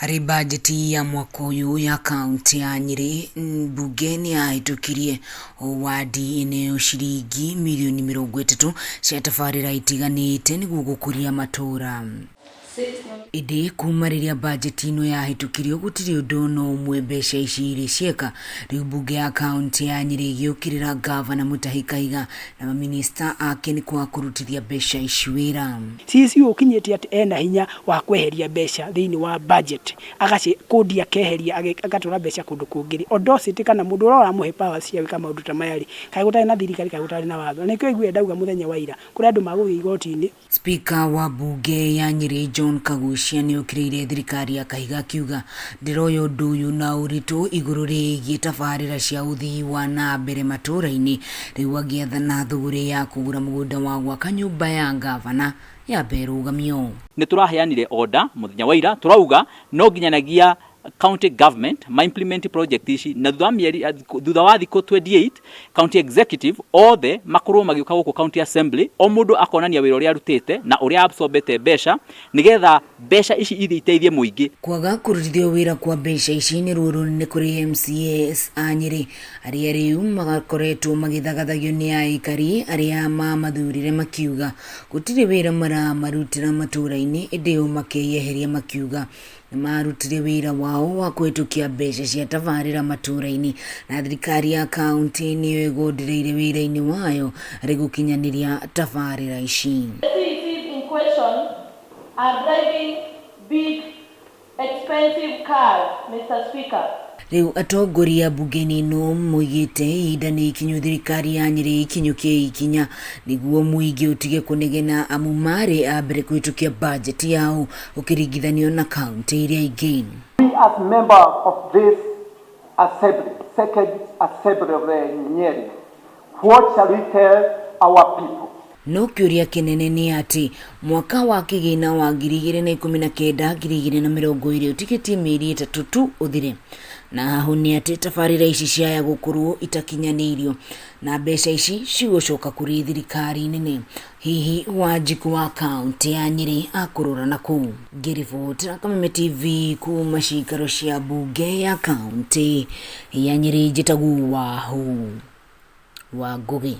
Harĩ bajeti ya mwaka ũyũ ya kaunti ya Nyĩrĩ, mbunge nĩ yahĩtũkirie wadi ĩneo ciringi mirioni 30 cia tabarĩra itiganĩte nĩguo gũkũria matũũra. Ĩndĩ kuma rĩrĩa bajeti ĩno yahĩtũkirio gũtirĩ ũndũ ona ũmwe mbeca ici irĩ cieka. Rĩu mbunge ya kaunti ya Nyĩrĩ ĩgĩũkĩrĩra ngavana Mutahi Kahiga na maminista ake nĩ kwaga kũrutithia mbeca ici wĩra. CEC ũkinyĩtie atĩ ena hinya wa kweheria mbeca thĩinĩ wa budget agacikũndia akeheria agatwara mbeca kũndũ kũngĩ rĩ, audacity kana mũndũ ũrĩa ũramũhe powers cia gwĩka maũndũ ta maya rĩ, kaĩ gũtarĩ na thirikari, kaĩ gũtarĩ na watho. Na nĩkĩo ũiguire ndauga mũthenya wa ira, kũrĩ andũ magũthiĩ igoti-inĩ. Speaker wa mbunge ya Nyĩrĩ John Kaguchia nĩokĩrĩire thirikari ya Kahiga akiuga ndĩroya ũndũ ũyũ na ũritũ igũrũ rĩgiĩ tabarĩra cia ũthii wa na mbere matũũra-inĩ, rĩu agĩathana thũgũrĩ ya kũgũra mũgũnda wa gwaka nyũmba ya ngavana yambe ĩrũgamio. Nĩ tũraheanire order mũthenya wa ira tũrauga no nginyanagia county government ma implement project ici na thutha wa mĩeri, thutha wa thikũ 28 county executive othe makorwo magĩũka gũkũ county assembly, o mũndũ akonania wĩra ũrĩa arutĩte na ũrĩa absorbete mbeca nĩgetha mbeca ici ithiĩ iteithie mũingĩ. Kwaga kũrutithio wĩra kwa mbeca ici nĩ ruo rũnene kũrĩ MCAs a Nyĩrĩ arĩa rĩu makoretwo magĩthagathagio nĩ aikari arĩa mamathurire makiuga gũtirĩ wĩra maramarutĩra matũũra-inĩ, ĩndĩ o makeyeheria makiuga nĩ marutire wĩra wao wa kũhĩtũkia mbeca cia tabarĩra matũũra-inĩ na thirikari ya kaunti nĩyo ĩgondereire wĩra-inĩ wayo harĩ gũkinyanĩria tabarĩra ici. The CECs in question are driving big, expensive cars, Mr. Speaker. Rĩu atongoria mbunge-inĩ ĩno moigĩte ihinda nĩ ikinyu thirikari ya Nyĩrĩ ikinyũkie ikinya nĩguo mũingĩ ũtige kũnegena amu marĩ a mbere kũhĩtũkia bajeti yao ũkĩringithanio na kaunti iria ingĩ. We as member of this assembly, second assembly of the Nyeri, what shall we tell our people? No kĩũria kĩnene nĩ atĩ mwaka wa kĩgĩna wa 2019 2020 ũtigĩtie mĩeri 3 tu ũthire, na hahu nĩ atĩ tabarĩra ici ciaya gũkorwo itakinyanĩirio na mbeca ici cigũcoka kũrĩ thirikari nene. Hihi Wanjikũ wa kaunti ya Nyĩrĩ akũrora na kũu? Ngĩribotera Kameme TV kuma cikaro cia mbunge ya kaunti ya Nyĩrĩ, njĩtagwo Wahu wa Ngũgĩ.